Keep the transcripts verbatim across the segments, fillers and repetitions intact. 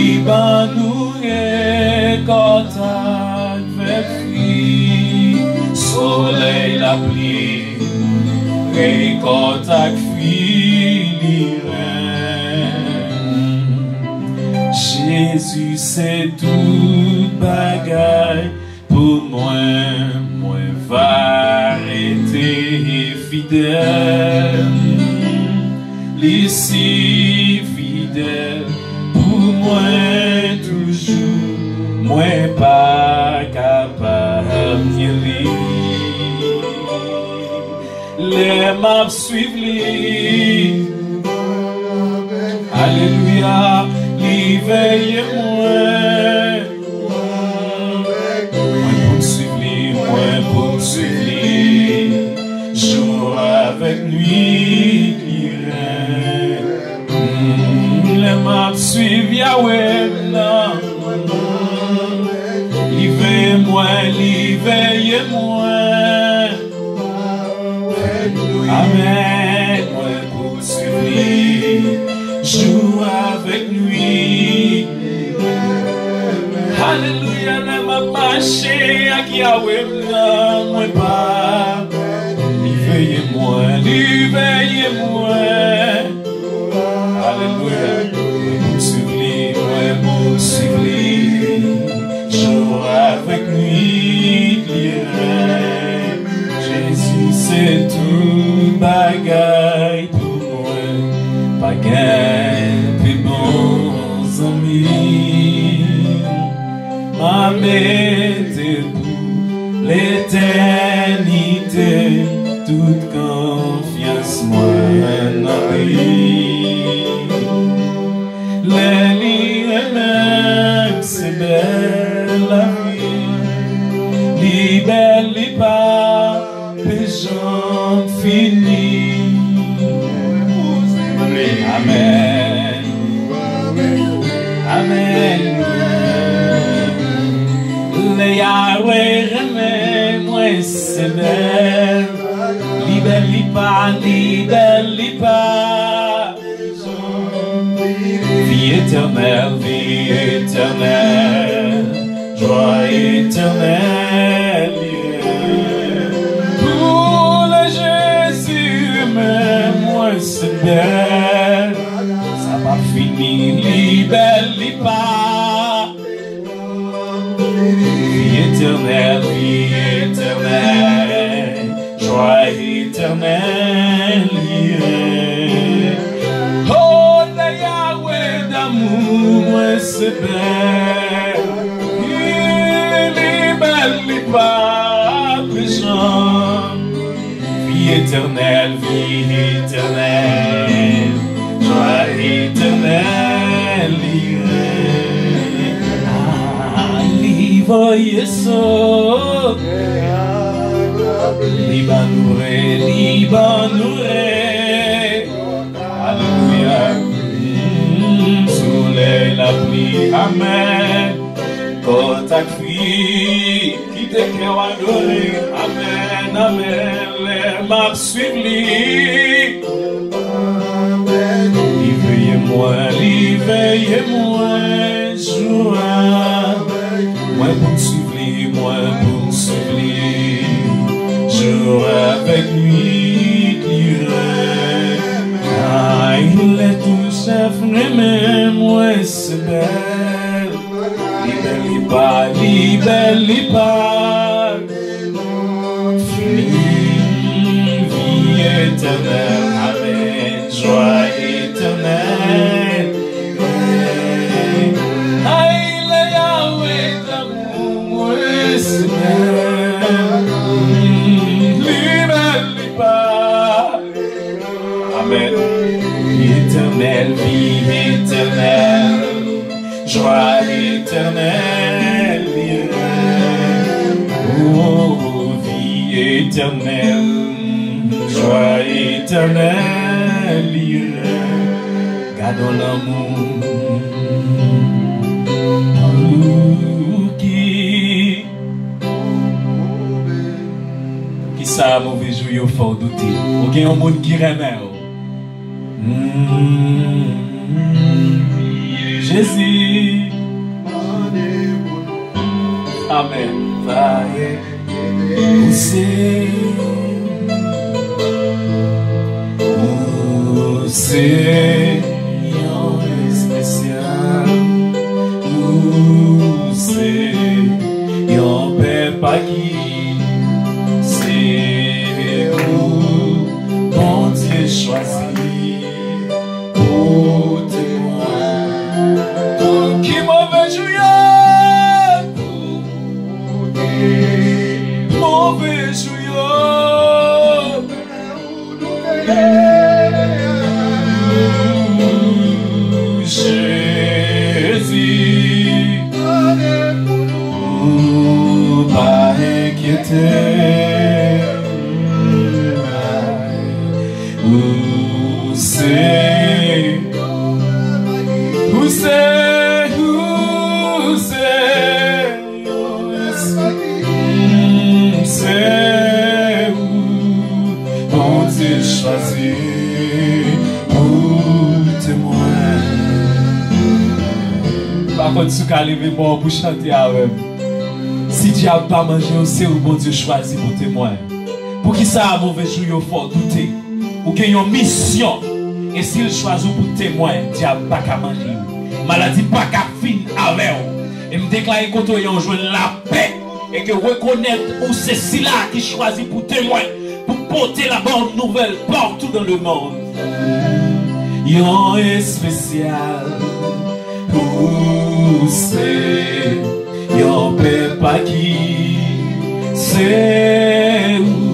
Li ban nou rekòt ak vèt fwi, solèy, lapli, rekòt ak fwi li renmen. Jezi se tout bagay pou mwen, mwen va rete fidèl. Li si fidèl pou mwen toujou, mwen pa kapab nye li. Lè m ap swiv li, alelouya, li veye mwen. Mwen pou m swiv li, mwen pou m swiv li. Jou avèk nwit li renmen. Lè m ap swiv Yawe m nan, li veye mwen, li veye mwen. Amèn. Mwen pou swiv li jou avèk nwit. Alelouya, lè m ap mache ak Yawe m nan, mwen pa. Li veye mwen, li veye mwen. Alelouya, mwen pou swiv li, mwen pou swiv li. Jou avèk nwit li renmen. Jezi se tout bagay pou mwen. Pa gen pi bon zanmi. M a mete pou letènite tout konfyans mwen nan li. Lè li renmen m, se bèl lavi. Li bèl, li pa pe janm fini. Amèn. Amèn. Lè Yawe renmen mwen, se bèl. Li bèl, li pa, li bèl, li pa. Vi etènèl, vi etènèl, jwa etènèl li ye. Pou lè Jezi renmen mwen, se bèl. Sa p ap fini, li bèl, li pa. Vi etènèl, vi etènèl, jwa etènèl li ye. O, lè Yawe damou mwen, se bèl. Li bèl, li pa pe janm. Vi etènèl, vi etènèl, jwa etènèl li ye. Ah, li voye sot, li ban nou re, li ban nou re. Alelouya. Mm, solèy, lapli, amèn. Kòt ak fwi, kite kè w adore. Amèn, amèn. Lè m ap swiv li, li veye mwen, li veye mwen jou a. Mwen pou m swiv li, mwen pou m swiv li. Jou avèk nwit li renmen. Ay, lè tou chèf renmen mwen, se bèl. Li bèl, li pa, li bèl, li pa. Fini, vi etènèl, amèn, jwa etènèl. Ay, lè Yawe damou mwen, se bèl. Li bèl, li pa. Amèn. Vi etènèl, vi etènèl, jwa etènèl li ye. O, vi etènèl, jwa etènèl li ye. Gade yon lanmou. Pouki Poukisa move jou yo fè w doute? Ou gen yon moun ki renmen w. Mm. Jezi. Amèn. Ou se, ou se yon espesyal. Ou se yon pèp a ki se ou Bondye chwazi pou temwen. Ki move jou yo, move jou yo. Jezi, ou pa enkyete. Ou se, ou se, ou se, mm, se ou Bondye chwazi pou temwen. M pa konn si w ka leve men w pou chante avè m. Si dyab pa manje w, se ou Bondye chwazi pou temwen. Poukisa move jou yo fè w doute? Ou gen yon misyon, e si l chwazi w pou temwen, dyab pa ka manje w. Maladi pa ka fin avè w. E m deklare kote w ye a, w jwenn lapè, e ke rekonèt ou se sila ki chwazi pou temwen, pou pote la bonne nouvelle partout dans le monde. Yon espesyal, ou se yon pèp a ki se ou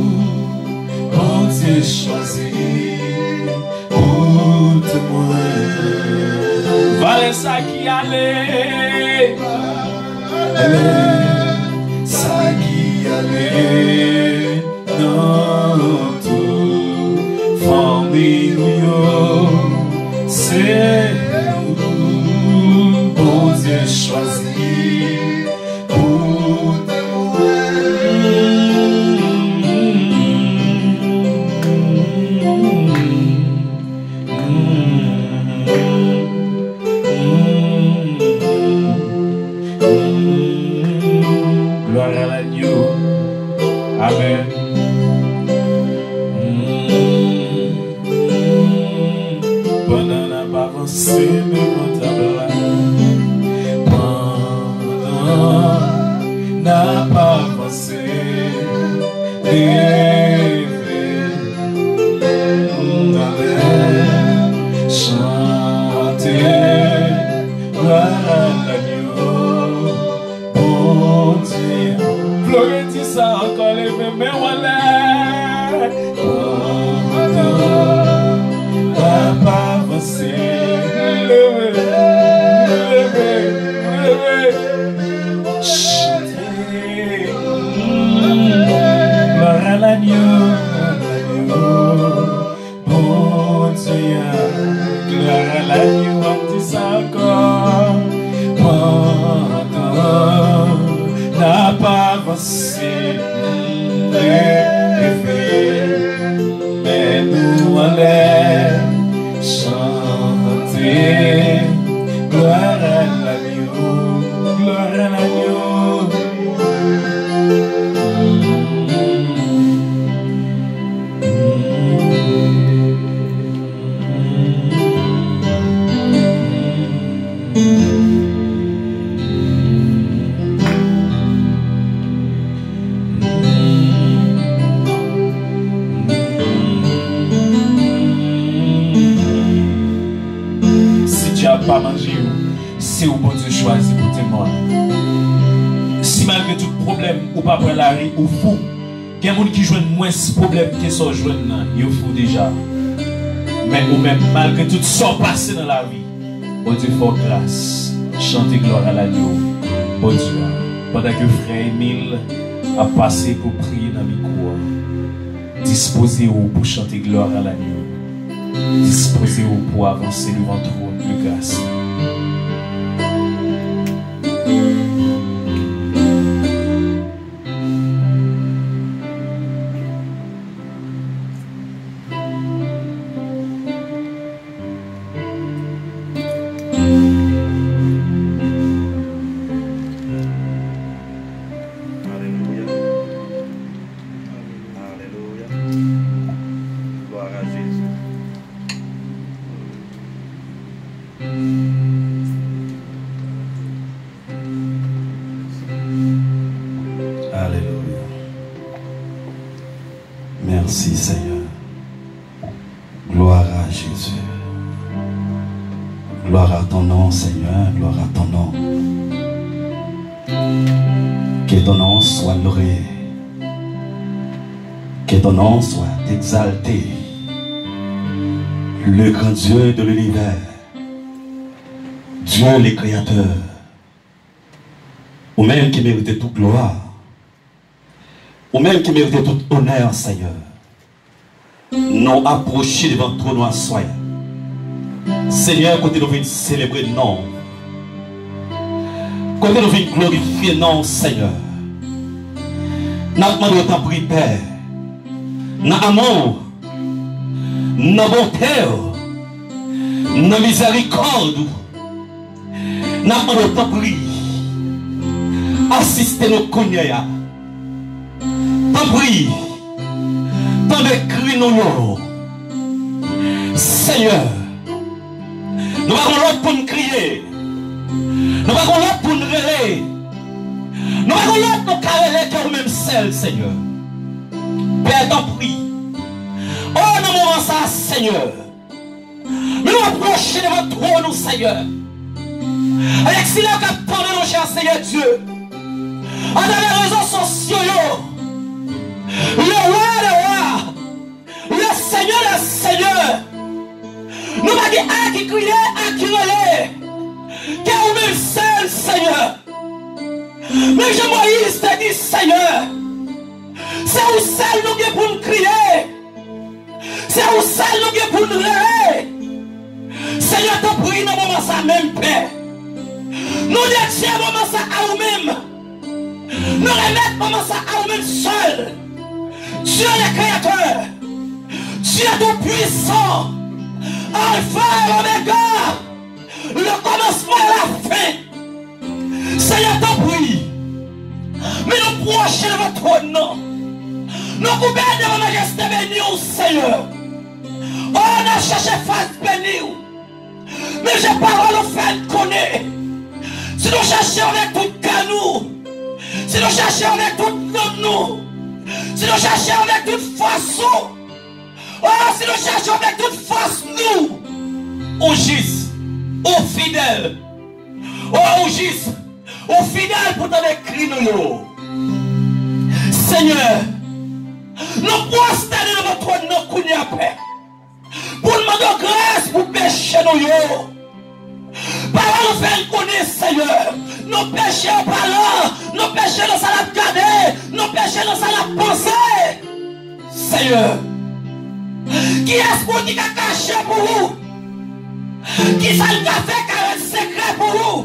Bondye chwazi pou temwen. Valè sa ki ale, valè sa ki ale nan tout fanmi nou yo, se ou Bondye chwazi pou temwen. Gloire à l'agneau. Amèn. Pandan n ap avanse devan tab la, pandan n ap avanse, leve, n ale chante glwa a lagno. Bondye. Florenti sa ankò, leve men w anlè. Pandan n ap avanse, leve, leve, leve. Chante. Glwa a lagno, lagno. Bondye a, glwa a lagno, ann di sa ankò. Pandan n ap avanse, leve men nou anlè, chante glwa a lagno, glwa a lagno. Si dyab pa manje w, se ou Bondye chwazi pou temwen. Si malgre tout pwoblèm ou pa pran lari, ou fou, gen moun ki jwenn mwens pwoblèm ke sa w jwenn nan, yo fou deja. Men ou menm, malgre tout sa w pase nan lavi, Bondye fè w gras. Chante glwa a lagno, Bondye a. Pandan ke frè Emile ap pase pou priye nan mikwo a, dispoze w pou chante glwa a lagno. Dispoze w pou avanse devan twòn de gras la. Merci, Seigneur. Gloire à Jésus. Gloire à ton nom, Seigneur. Gloire à ton nom. Que ton nom soit loué. Que ton nom soit exalté. Le grand Dieu de l'univers, Dieu le Créateur, ou menm ki merite tout glwa, ou menm ki merite tout onè, Senyè. Nou apwoche devan twòn ou aswè a. Senyè, kote nou vin selebre non w, kote nou vin glorifye non w, Senyè, n ap mande w, tanpri, Pè, nan amou w, nan bonte w, nan mizèrikòd ou, n ap mande w, tanpri, asiste nou kounye a. Tanpri, tande kri nou yo. Senyè, nou pa gon lòt pou n kriye. Nou pa gon lòt pou n rele. Nou pa gon lòt nou ka rele ke ou menm sèl, Senyè. Pè, tanpri. O, nan moman sa a, Senyè, men nou apwoche devan twòn ou, Senyè. Avèk sila k ap tande nou, chè Senyè Dye, atravè rezo sosyo yo, le wa de wa, le Senyè de senyè, nou pa gen a ki kriye, a ki rele, ke ou menm sèl, Senyè. Men jan Moyiz te di, Senyè, se ou sèl nou gen pou n kriye. Se ou sèl nou gen pou n rele. Senyè, tanpri, nan moman sa a menm, Pè, nou dedye moman sa a ou menm. Nou remèt moman sa a ou menm sèl. Dieu le Créateur, Dieu Tout-Puissant, Alpha et Omega, le commencement et la fin. Senyè, tanpri, men nou pwoche devan twòn nan. Nou koube devan majeste beni w, Senyè. O, n ap chèche fas beni w. Men jan pawòl ou fè n konnen, si nou chèche avèk tout kè nou, si nou chèche avèk tout nanm nou, si nou chèche avèk tout fòs ou, o, si nou chèche avèk tout fòs nou, ou jis, ou fidèl. O, ou jis, ou fidèl pou tande kri nou yo. Senyè, nou pwostène devan twòn nan kounye a, Pè, pou n mande w gras pou peche nou yo. Pawòl ou fè n konnen, Senyè, nou peche an palan, nou peche nan sa n ap gade, nou peche nan sa n ap panse. Senyè, kiyès moun ki ka kache pou ou? Kisa l ka fè ka ret sekrè pou ou?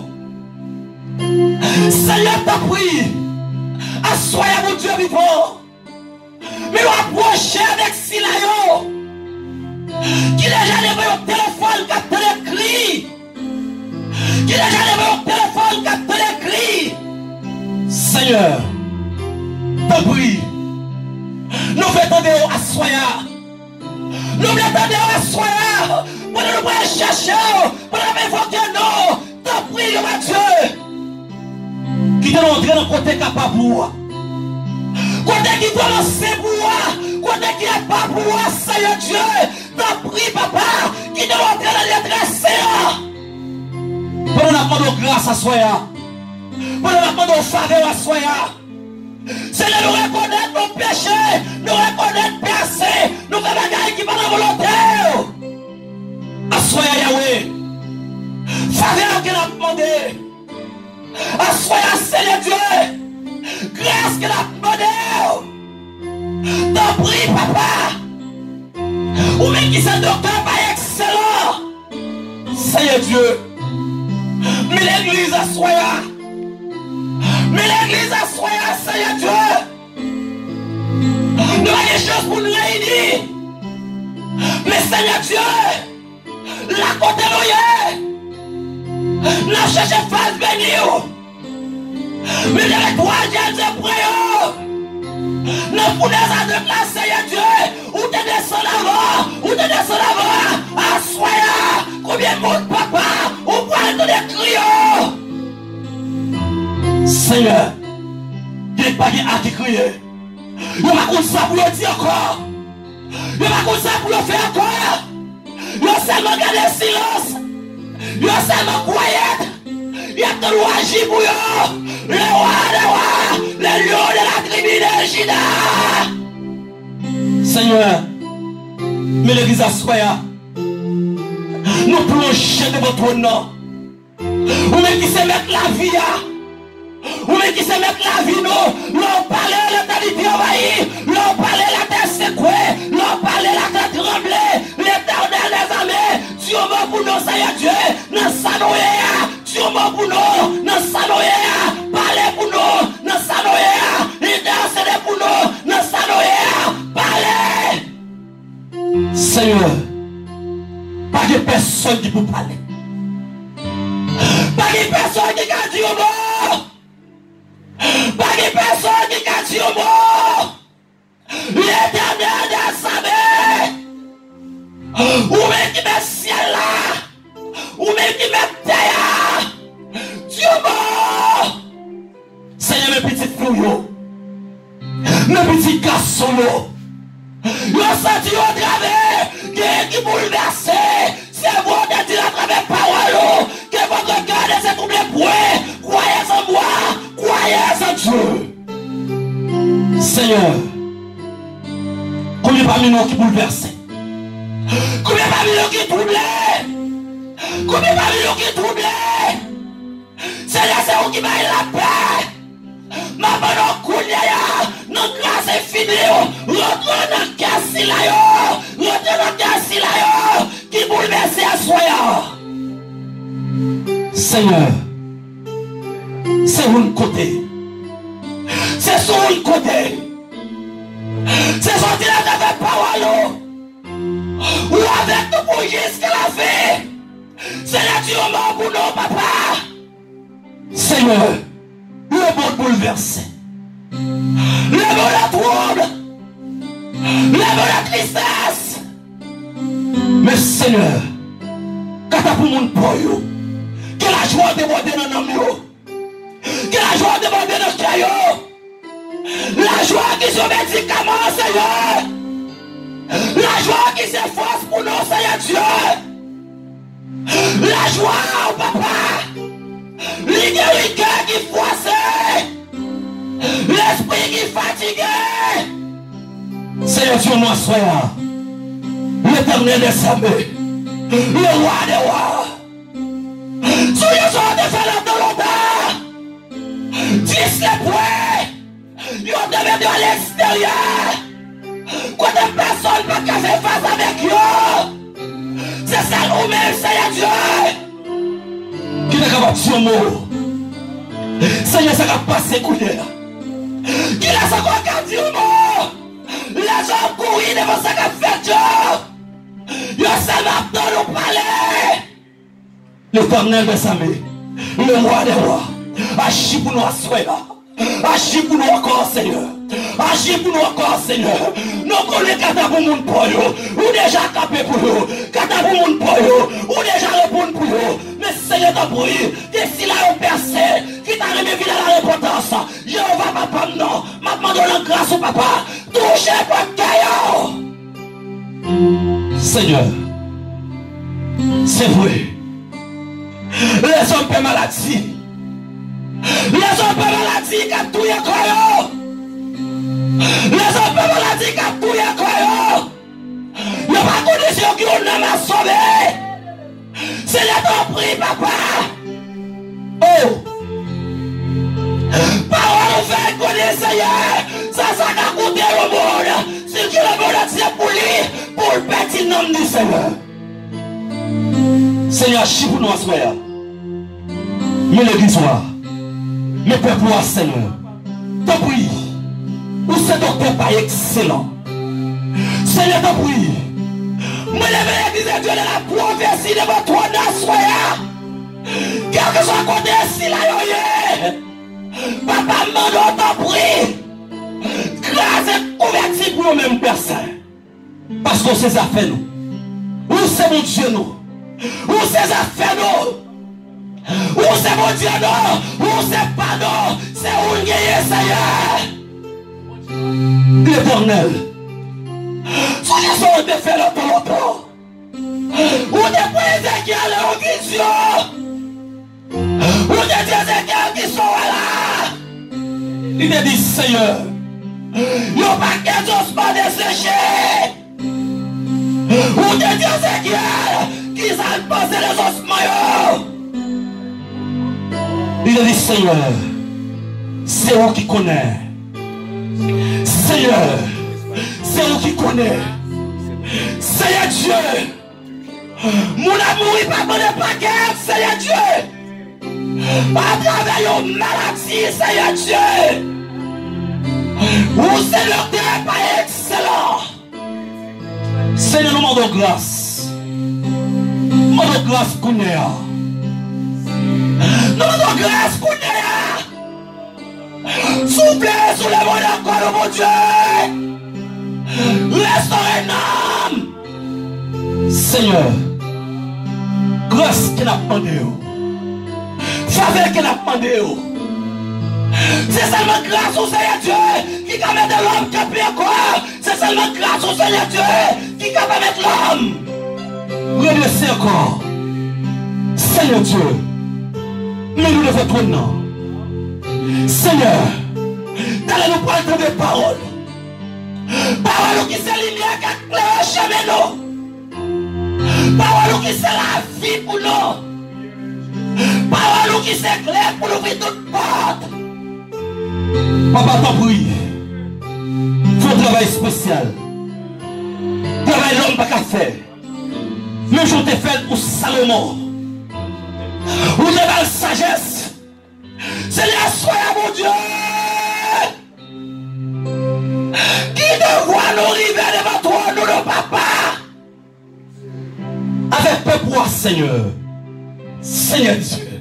Senyè, tanpri, aswè a, Bondye vivan, men nou apwoche avèk sila yo ki deja devan yon telefòn k ap tande kri, ki deja devan yon telefòn k ap tande kri. Senyè, tanpri, nou vle tande w aswè a. Nou vle tande w aswè a, pandan nou pral chèche w, pandan n ap envoke non w. Tanpri, Jewova Dye, kite nou antre nan kote k apa pou ou a, kote ki kòmanse pou ou a, kote ki apa pou ou a, Senyè Dye. Tanpri, Papa, kite nou antre nan lye trè sen an. Pandan n ap mande w gras aswè a, pandan n ap mande w favè w aswè a, Senyè, nou rekonèt nou peche, nou rekonèt, Pè Sen, nou fè bagay ki pa nan volonte w. Aswè a, Yawe, favè w ke n ap mande. Aswè a, Senyè Dye, gras ke n ap mande w. Tanpri, Papa, ou menm ki se doktè pa ekselans, Senyè Dye, men legliz aswè a. Men legliz aswè a, Senyè Dye. Nou pa gen chans pou n reyini. Men, Senyè Dye, la kote nou ye, n ap chèche fas beni w. Men avèk twazyèm zepre yo, nan founèz a zèb la, Senyè Dye, ou te desann avan, ou te desann avan. Aswè a, konbyen moun, Papa, ou pral tande kri yo? Senyè, gen pa gen a ki kriye. Yo pa konn sa pou yo di ankò. Yo pa konn sa pou yo fè ankò. Yo sèlman gade silans. Yo sèlman kwayèt. Y ap tann ou aji pou yo. Le roi des rois, le lion de la tribu de Juda. Senyè, men legliz aswè a, nou plonje devan twòn nan. Ou menm ki se mèt lavi a. Ou menm ki se mèt lavi nou. Lè w pale, letènite anvayi. Lè w pale, latè sekwe. Lè w pale, latè tranble. Letènèl dèzame, di yon mo pou nou, Seyè Dye, nan sa nou ye a. Di yon mo pou nou, nan sa nou ye a. Pale pou nou, nan sa nou ye a. Entèsede pou nou, nan sa nou ye a. Pale! Senyè, pa gen pèsonn ki pou pale. Pa gen pèsonn ki ka di yon mo. Pa gen pèsonn ki ka di yon mo. Letènèl dèzame, ou menm ki mèt syèl la, ou menm ki mèt tè a, di yon mo. Senyè, men pitit fi w yo, men pitit gason w yo, yo santi yo antrave, gen ki boulvèse. Se vre w te di l atravè pawòl ou, que votre cœur ne se trouble point, croyez en moi, croyez en Dieu. Senyè, konbyen pami nou ki boulvèse? Konbyen pami nou ki twouble? Konbyen pami nou ki twouble? Senyè, se ou ki bay lapè. M ap mande w kounye a, nan gras enfini w, rantre nan kè sila yo, rantre nan kè sila yo ki boulvèse aswè a. Senyè, se ou n konte. Se sou ou n konte. Se sòti atravè pawòl ou. Ou avèk nou pou jiska lafen. Senyè, di yon mo pou nou, papa. Senyè, leve w boulvèse. Leve w nan twoub. Leve w nan tristès. Men Senyè, kata pou moun pò yo. Ke lajwa debòde nan nanm yo. Ke lajwa debòde nan kè yo. Lajwa ki se yon medikaman, Senyè. Lajwa ki se fòs pou nou, Senyè Dye. Lajwa, papa, li geri kè ki fwase, lespri ki fatige. Senyè, di yon mo aswè a, Letènèl dèzame, le roi des rois. Sonje sa w te fè lontan, lontan. Dis lepwe, yo te mete yo aleksteryè, kote pèsonn pa t ka fè fas avèk yo. Se sèl ou menm, Seyè Dye, ki te kapab di yon mo. Senyè, sa k ap pase kounye a? Kilès ankò k ka di yon mo? Lèzòm kouri devan sa k ap fèt yo. Yo sèlman ap tann ou pale. Letènèl dèzame, le roi des rois, aji pou nou aswè a. Aji pou nou ankò, Senyè. Aji pou nou ankò, Senyè. Nou konnen kata pou moun pò yo, ou deja kanpe pou yo. Kata pou moun pò yo, ou deja reponn pou yo. Men, Senyè, tanpri, ke sila yo pèse, ki ta renmen vin a la repantans, Jewova, papa m nan, m ap mande w nan gras ou, papa, touche pòtkè yo. Senyè, se vre. Lèzòm pè maladi. Lèzòm pè maladi k ap touye kò yo. Lèzòm pè maladi k ap touye kò yo. Yo pa konnen si yo gen yon nanm a sove. Senyè, tanpri, papa. Oh! Pawòl ou fè konnen, Senyè, sa, sa ka koute yon moun, si ke le monde antye pou li, pou l pèdi nanm li, Senyè. Senyè, aji pou nou aswè a. Men legliz ou a. Men pèp ou a, Senyè. Tanpri, ou se doktè pa ekselan. Senyè, tanpri, mwen leve legliz de Dye de la pwofesi devan twòn nan aswè a. Kèlkeswa kote sila yo ye, papa, m mande w, tanpri, kraze kouvèti pou yo menm, Pè Sen. Paske w se zafè nou. Ou se Bondye nou. Ou se zafè nou. Ou se Bondye nou. Ou se pa nou. Se ou n genyen, Senyè. Letènèl, Sonje sa w te fè lontan, lontan. Ou te pran Ezekyèl nan yon vizyon. Ou te di Ezekyèl, "Kisa w wè la?" Li te di, "Senyè, yon pakèt osman deseche." Ou te di Ezekyèl, "Kisa n panse de osman yo?" Li te di, "Senyè, se ou ki konnen. Senyè, se ou ki konnen. Senyè Dye, moun ap mouri pa pran de pakèt, Senyè Dye. Atravè yon maladi, Senyè Dye. Ou se doktè pa ekselan." Senyè, nou mande w gras. Mande w gras kounye a. Nou mande w gras kounye a. Soufle sou lè mòn ankò, nou, Bondye. Restore nanm. Senyè, gras ke n ap mande w. Favè ke n ap mande w. Se sèlman gras ou, Senyè Dye, ki ka mete lòm kanpe ankò. Se sèlman gras ou, Senyè Dye, ki ka pèmèt lòm redrese ankò. Senyè Dye, men nou devan twòn nan. Senyè, talè nou pral tande pawòl ou. Pawòl ou ki se limyè k ap klere chemen nou. Pawòl ou ki se lavi pou nou. Pawòl ou ki se kle pou louvri tout pòt. Papa, tanpri, fè yon travay espesyal. Travay lòm pa ka fè. Menm jan w te fè l pou Salomon. Ou te ba l sajès. Senyè, aswè a, Bondye, ki devwa nou rive devan twòn ou, non, Papa? Avèk pèp ou a, Senyè. Senyè Dye.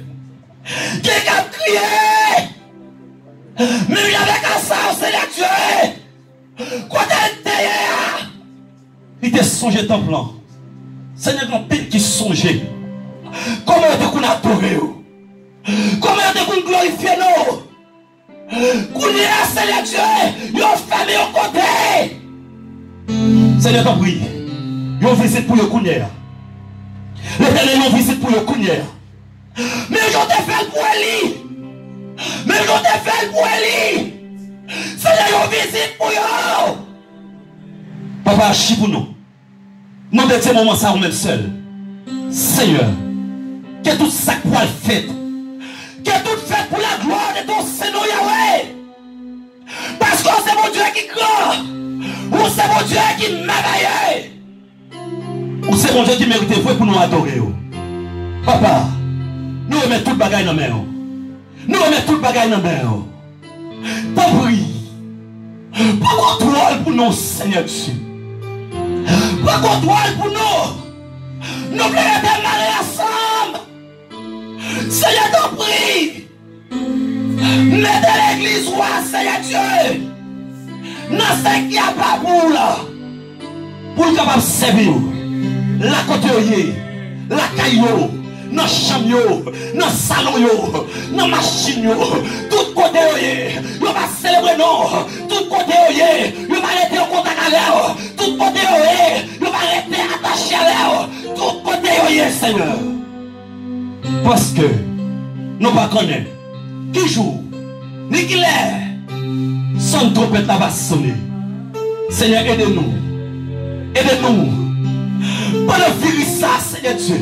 Gen k ap kriye. Menm jan avèk Asav, Senyè Dye. Kote l te ye a? Li te sonje tanp lan. Senyè, gen anpil ki sonje kòman yo te konn adore w. Kòman yo te konn glorifye non w. Kounye a, Senyè Dye, yo fèmen yon kote. Senyè, tanpri, yon vizit pou yo kounye a. Letènèl, yon vizit pou yo kounye a. Menm jan w te fè l pou Eli. Menm jan w te fè l pou Eli. Senyè, yon vizit pou yo. Papa, aji pou nou. Nou dedye moman sa a ou menm sèl. Senyè, ke tout sa k pral fèt, ke tout fèt pou laglwa de ton sen non, Yawe. Paske w se Bondye ki gran, ou se Bondye ki mèvèye. Ou se Bondye ki merite vre pou nou adore w. Papa, nou remèt tout bagay nan men w. Nou remèt tout bagay nan men w. Tanpri, pran kontwòl pou nou, Senyè Dye. Pran kontwòl pou nou. Nou vle rete mare ansanm. Senyè, tanpri, mete legliz ou a, Senyè Dye, nan sèk ki apa pou ou la, pou l kapab sèvi w. La kote yo ye, lakay yo, nan chanm yo, nan salon yo, nan machin yo, tout kote yo ye, yo va selebre non w. Tout kote yo ye, yo va rete an kontak avè w. Tout kote yo ye, yo va rete atache avè w. Tout kote yo ye, Senyè. Paske nou pa konnen ki jou, ni ki lè, sòn twonpèt la va sone. Senyè, ede nou. Ede nou. Pandan viris sa, Senyè Dye,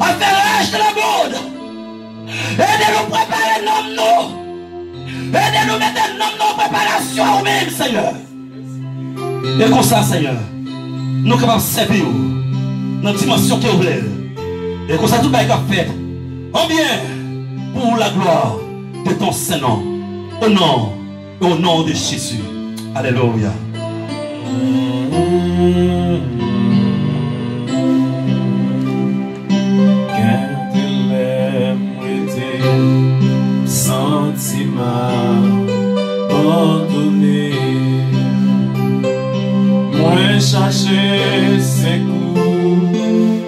ap fè raj nan lemonn, ede nou prepare nanm nou. Ede nou mete nanm nou an preparasyon a ou menm, Senyè. E konsa, Senyè, nou kapab sèvi w nan dimansyon ke w vle l. E konsa, tout bagay k ap fèt an byen pou laglwa de ton sen non. O non, o non de Jezi. Alelouya. Gen de lè m rete, m santi m abandone. Mwen chache sekou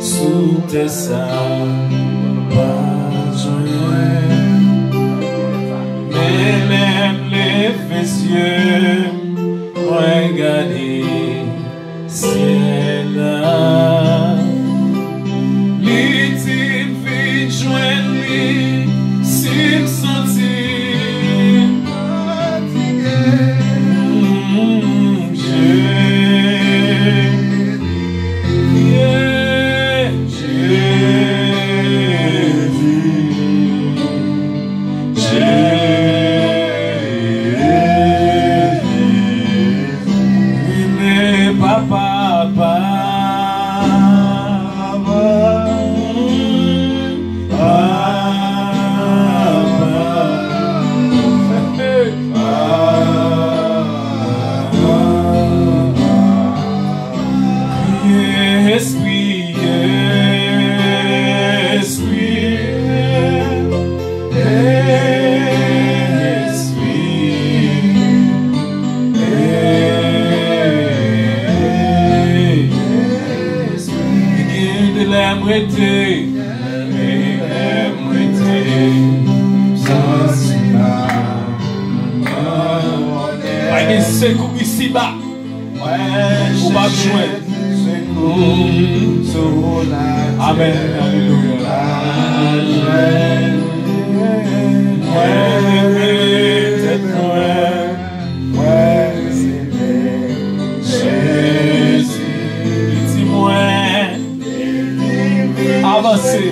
sou tè sa, m pa jwenn. Men lè m leve zye m, mwen gade, se Sekou isiba, ou p ap jwenn. Amèn. Alelouya. Mwen leve tèt mwen, mwen leve Jezi. Li di mwen, avanse.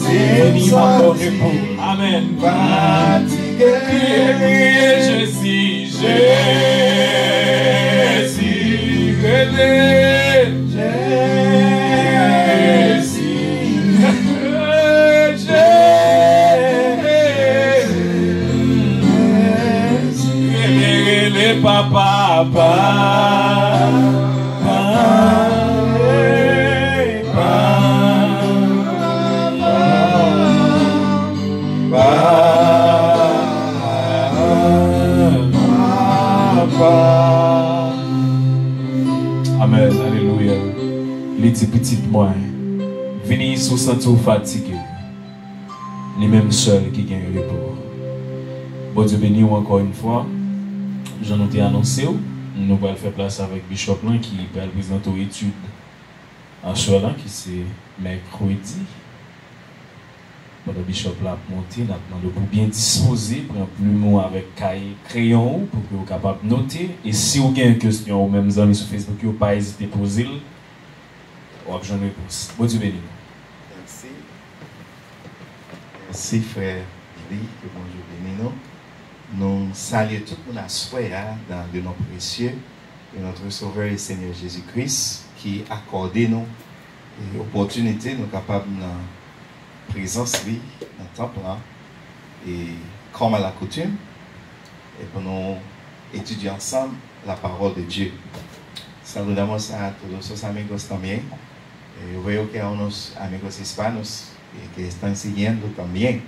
Vini, m ap ba w repo. Amèn. Kriye, kriye, Jezi, Jezi, rele. Jezi, Jezi, rele, rele, papa, papa. Amèn, alelouya. Li di, pitit mwen, vini si w santi w fatige. Li menm sèl ki gen repo. Bondye beni w ankò yon fwa. Jan nou te anonse w, nou pral fè plas avèk bishop lan ki pral prezante w etid aswè lan, ki se mèkredi. Pandan bishop la ap monte, n ap mande w pou byen dispoze, pran plim ou avèk kay, kreyon ou, pou ke w kapab note. E si w gen yon kesyon, ou menm zanmi sou Facebook yo, pa ezite poze l. W ap jwenn repons. Bondye beni nou. Mèsi. Mèsi, frè Billy. Ke Bondye beni nou. Nou salye tout moun aswè a dans le nom précieux de notre Sauveur et Seigneur Jésus-Christ ki akòde nou e opòtinite nou kapab nan prezans li nan tanp lan, e kòm a la koutim, e pou nou etidye ansanm la parole de Dieu. Saludamos a todos los amigos también. Eh, yo veo que a unos amigos hispanos eh, que están siguiendo también.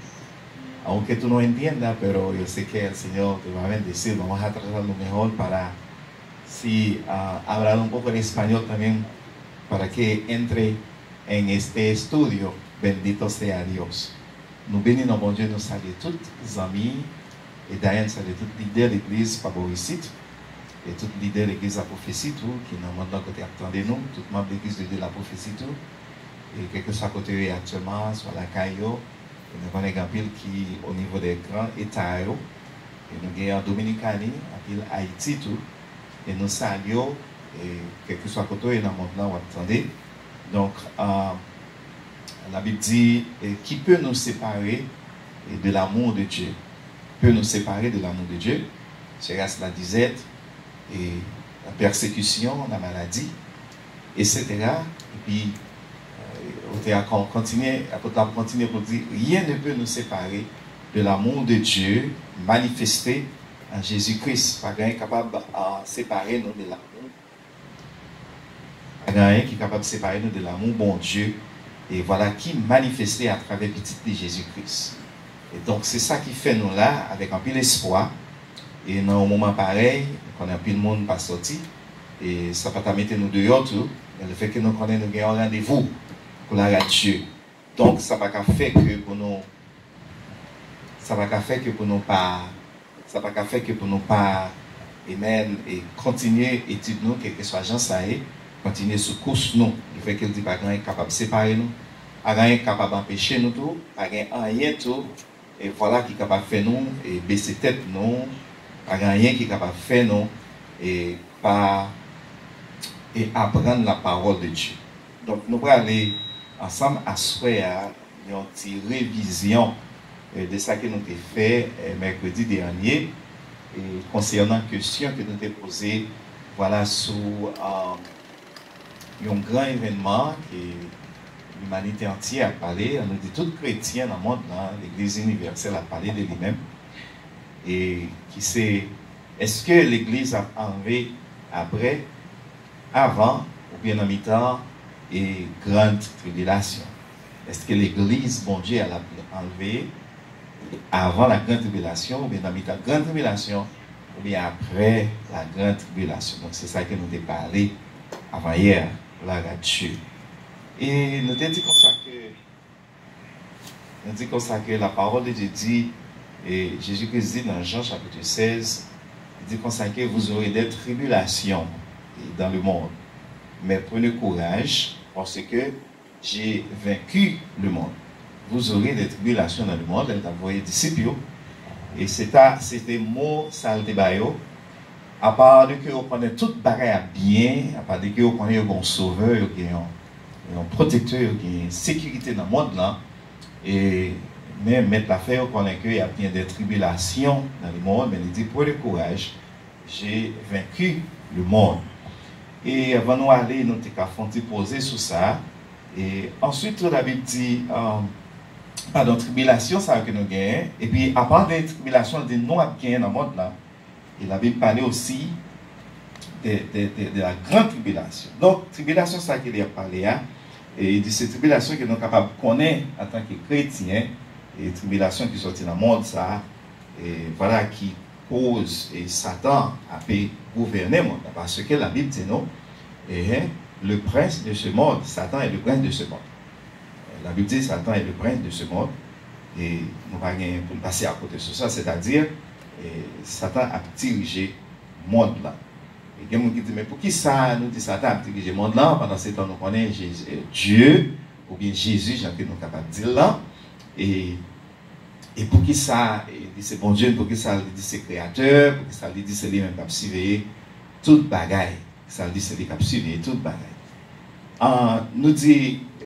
Aunque tú no entiendas, pero yo sé que el Señor te va a bendecir. Vamos a tratar lo mejor para si ah, hablar un poco de español también, para que entre en este estudio. Bendito sea Dios. Nou beni nan Bondye, nou salye tout zanmi, e dayè n salye tout lidè legliz pa bò isit, e tout lidè legliz Lapwofesi tou, ki nan mond lan kote y ap tande nou, tout manm legliz de, de Lapwofesi tou, e kèlkeswa kote yo ye aktyèlman, swa lakay yo, e nou konnen gen anpil ki o nivo de gran eta yo, e nou gen an Dominikani, anpil Ayiti tou, e nou salye w, e kèlkeswa kote w ye nan mond lan w ap tande. Donk, ah, la Bible dit, eh, qui peut nous séparer eh, de l'amour de Dieu? Peut nous séparer de l'amour de Dieu? Sera la disette, eh, la persécution, la maladie, et cetera. Epi, eh, otè a kon-, kontinye, apot la kontinye pou di, rien ne peut nous séparer de l'amour de Dieu manifesté en Jésus-Christ. Pa gen anyen kapab ah, separe nou de l'amour Pa gen anyen ki kapab separe nou de lanmou Bondye, e vwala ki manifeste atravè Pitit li Jezi Kris. E donk, se sa ki fè nou la avèk anpil espwa, e nan yon moman parèy, nou konnen anpil moun pa sòti, e sa pa ta mete nou deyò tou, men lefètke nou konnen nou gen yon randevou pou la radye. Donk, sa pa ka fè ke pou nou Sa pa ka fè ke pou nou pa, sa pa ka fè ke pou nou pa, amen, e kontinye etid nou, kèlkeswa jan sa ye, kontinye sou kous nou. Lefètke l di pa gen anyen ki kapab separe nou, pa gen anyen ki kapab anpeche nou tou, pa gen anyen tou, e vwala ki kapab fè nou, e bese tèt nou, pa gen anyen ki kapab fè nou, e pa, e aprann la parole de Dieu. Donk, nou prale ansanm aswè a, yon ti revizyon, eh, de sa ke nou te fè, eh, mèkredi dènye, e konsènan kesyon ke nou te poze, vwala, sou, ah, yon gran evènman ke limanite antye ap pale, an nou di tout kretyen nan mond lan, Legliz inivèsèl ap pale de li menm, e ki se, èske Legliz ap anlve apre avan oubyen nan mitan e gran tribilasyon? Èske legliz Bondye a l ap anlve avan la gran tribilasyon oubyen nan mitan gran tribilasyon oubyen apre la gran tribilasyon? Donk, se sa ke nou te pale avan yè, glwa a Dye. E nou te di konsa ke Nou di konsa ke la parole de Dieu dit, e Jezi Kris di nan Jan chapit sèz, Di konsa ke vous aurez des tribulations dans le monde, mais prenez courage, parce que j'ai vaincu le monde. Vous aurez des tribulations dans le monde, lè l t ap voye disip yo. E se ta, se te mo sa l te ba yo. Apa de ke yo konnen tout bagay ap byen, apa de ke yo konnen yo gen yon sovè, yo gen yon, yon pwotektè, yo gen sekirite nan mond lan. E, men mèt la fè yo konnen ke y ap gen de tribilasyon nan le monde, men li di, prenez courage, j'ai vaincu le monde. E anvan nou ale, nou te ka fè yon ti poze sou sa. E answit, tou, Labib di, um, padon, tribilasyon sa yo ke nou genyen. Epi, apa de tribilasyon, li di nou ap genyen nan mond lan. E Labib pale osi de, de, de, de la grande tribulation. Donk, tribilasyon sa ke li ap pale a, e li di se tribilasyon ke nou kapab konnen antanke kretyen, e tribilasyon ki sòti nan mond sa, e vwala ki koz e Satan ape gouvène mond la, paske Labib di nou, e, le prince de ce monde, Satan est le prince de ce monde. Labib di Satan est le prince de ce monde, e nou pa gen pou n pase akote sou sa, sètadi, e Satan ap dirije mond lan. E gen moun ki di, men poukisa nou di Satan ap dirije mond lan, pandan se tan nou konnen Jezi, e, Dye, oubyen Jezi, jan ke nou kapab di l lan, e, e poukisa, e, li se Bondye, poukisa li di se kreyatè, poukisa li di se li menm k ap siveye tout bagay, poukisa li di se li k ap siveye tout bagay. Ah, nou di,